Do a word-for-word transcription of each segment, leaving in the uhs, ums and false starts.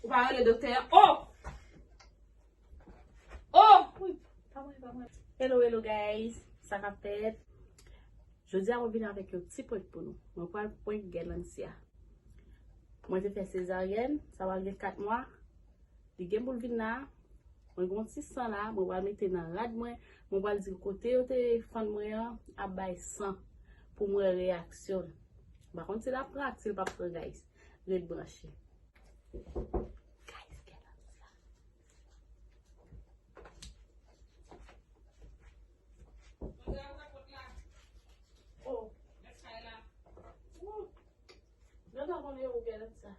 Pa rele doktè an. Oh! Oh! Wi, pa mwen, pa mwen. Hello, hello, guys. Sa k ap fèt? Jodi a, mwen vin avèk yon ti prank pou nou. Mwen pral prank Guerlancia. Mwen te fè sezaryèn, sa pral gen kat mwa. Li gen pou l vin la. Mwen gen yon ti san la, mwen pral mete nan rad mwen. Mwen pral di kote yo te fann mwen an ap bay san pou m wè reyaksyon l. M pa konn si l ap pran ak si l p ap pran, guys. Ret branche. Guys, Guerlancia. Oh. Ooh. Gentan konnen ou gentan sa.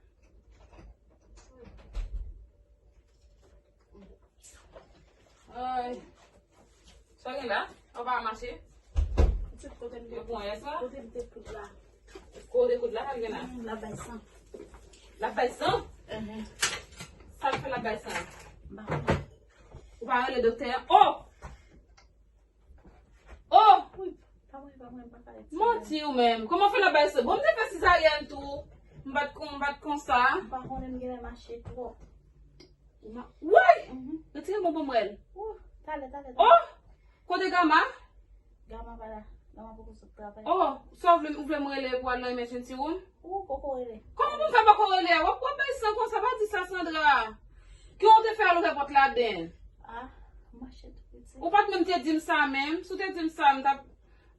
Ay. Sa gen la? Ou pa mache? Ti kote m te, yo pran yè sa? Kote m te kout la. Kote kout la, sa gen la? Mm, l ap bay san. L ap bay san? Mhm. Sa l fè l ap bay san? M pa konnen. Ou pa rele doktè an? Oh! Oh! Wi, pa mwen, pa mwen, m pa ka retire. Manti ou menm. Kòman fè nan bay sa? Bon, m te fè sezaryèn tou. M pa t kon, m pa t konsa. M pa konnen, m genlè mache twòp. Woy! Mhm. Retire bonbon mwen. Ou, talè, talè, talè. Oh! Kote Gama? Gama pa la. Gama poko sot travay. Oh, sa w vle, ou vle m rele pou al nan emergency room? Ou poko rele. Kòman pou m fè poko rele a? W ap, w ap bay san konsa, pa di sa, Sandra. Ki w te fè al ouvè pòt ladan? Ah, mache tou piti. Ou pa t menm te di m sa menm. Si w te di m sa, m t ap,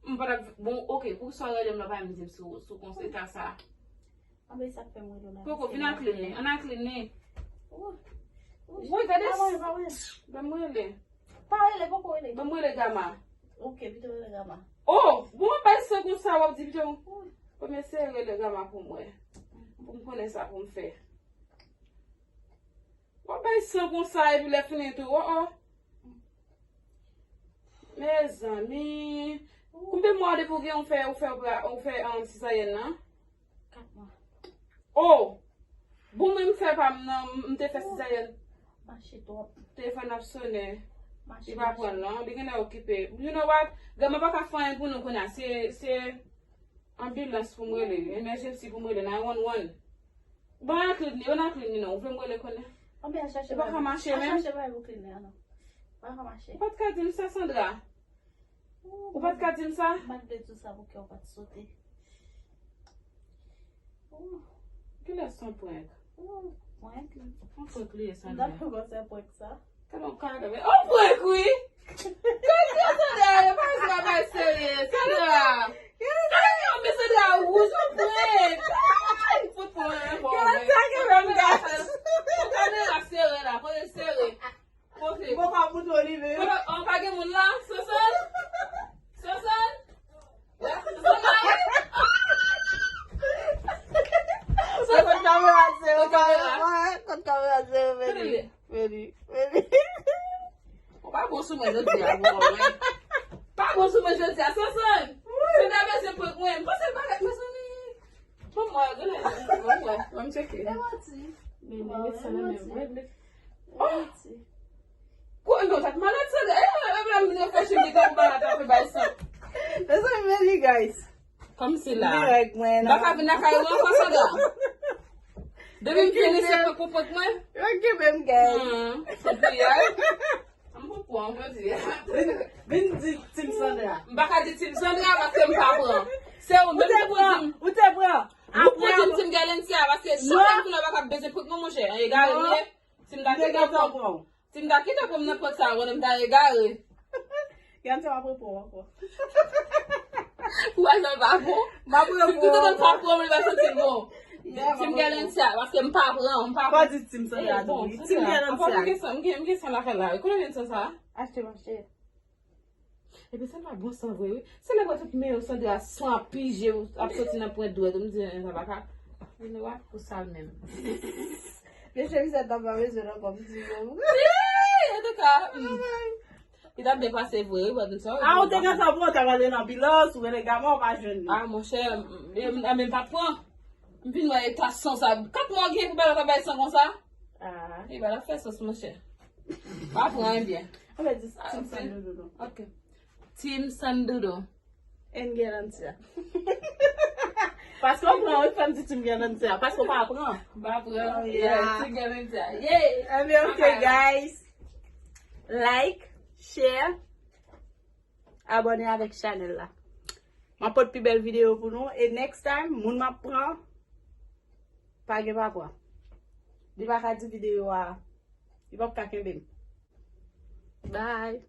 m pa t ap, bon, oke, poukisa w rele m la, w pa menm di m sou, sou kons-, eta sa? Anben, sa k fè m rele w la. Poko, vin ak li, ann ak li. Ou, ou, woy, gade. Pa mwen, pa mwen. Ban m rele. Pa rele, poko rele. Ban m rele Gama. Oke, pito rele Gama. Oh, bon, w ap bay san konsa, w ap di pito. Bon, men se rele Gama pou mwen. Pou m konnen sa pou m fè. W ap bay san konsa, epi lè fini tou, oh, oh. Mezanmi. Konbyen mwa depi w gen, ou fè, ou fè, ou fè, um, sezaryèn nan? Kat mwa. Oh! Bon, mwen m fè pa m nan, m te fè sezaryèn. Mache twòp. Telefòn ap sonnen. Mache, li pa pran non, li genlè okipe. You know what? Gama pa ka fè anyen pou nou kounye a. Se, se anbilans pou m rele, emergency pou m rele, nine one one. Ban ak li, ban ak li non, ou vle m rele kounye a? Anben, al chache bagay. Ou pa ka mache menm? Al chache bagay pou klinik an non. Ou pa ka mache. Ou pa t ka di m sa, Sandra? Ou pa t ka di m sa? M pa t vle di w sa pou kè w pa t sote. Kilè se yon prank? Prank? Yon prank li ye, Sandra. M ta pran se prank sa. Gade yon kaka, men yon prank wi! Gade yon Sandra, e pa yon bagay serye, Sandra! Gade yon, men Sandra wouj, yon prank! Ay, fout pran yon bon, men. Yon kamera, yon kamera sere la, pran sere. Montre. Bon, pa moun nou li menm. Kote, an, pa gen moun la? Soson? Soson? Soson la? Soson, kamera se ou, kamera. Kote kamera? Kote kamera se ou, vini. Vini, vini. Ou pa bon sou mwen jodi a, bon, mwen. Pa bon sou mwen jodi a, Soson. Se ta bezwen prank mwen. Mwen se bagay, mezanmi. Bon, mwen, gade, bon, mwen, mwen tcheke. E manti. Men, men, men, sa nan men mwen. Oh! Ko, non, sa t malad, sa, e, e, e, e, reflechi, m te gon malad, ap bay san. Mezanmi, guys. Kòmsi la. M pa ka vin lakay ou ankò, Sandra. Depi m vini, se pou prank mwen. Yo kenbe m, guys. Hmm, se piyay. M pou pran, m pou di. Vin, vin di Team Sandra. M pa ka di Team Sandra paske m pa pran. Se ou menm ki pou di m. Ou te pran. Ou pran Team, Team Guerlancia paske chak moun kounye a pa ka bezwen prank mwen, monchè. Egare m ye. Si m ta kite prank. Si m ta kite prank nan prank sa, konnen m ta egare. Guerlancia pa pran prank ankò. Ou wè jan l pa bon? M ap pran prank. Si m kite prank sa pran, mwen pa santi l bon. Team Guerlancia, paske m pa pran, m pa pran. Pa di Team Sandra tou wi. Team Guerlancia. Apa m gen san, m gen, m gen san lakay la wi. Kote w jwenn san sa? Achte, monchè. Epi Sandra bon san vre wi. Se lè m wè tout men yo Sandra san ap pije, ap soti nan pwent dwèt ou, m di, "Eh, sa pa ka." You know what? Pou sa l menm. Mesye, misye t ap pa bezwen nan kòm ti bon. Wi, antouka, hmm. Li t ap byen pase vre wi, pa di sa. Ah, ou te gentan pran, ou t ap ale nan anbilans, ou rele Gama, ou pa jwenn li. Ah, monchè, m, m, m, m pa pran. M vin wè eta san sa. Kat mwa gen pou bagay la bay san konsa? Ah. E bagay la fè sans, monchè. Pa pran anyen byen. Ann fè dis, Team Sandoudou non. Ok. Team Sandoudou. And Guerlancia. Paske w pran, wi, fè m di ti m gen nan ti a. Paske w pa pran. M pa pran. Yeah. Ti m gen nan ti a. Yeah. Anben, ok, guys. Like, share, abòne avèk chanèl la. M ap pote pi bèl videyo pou nou. E next time, moun m ap pran, pa gen pa pran. Li pa ka di videyo a, li p ap ka kenbe m. Bye.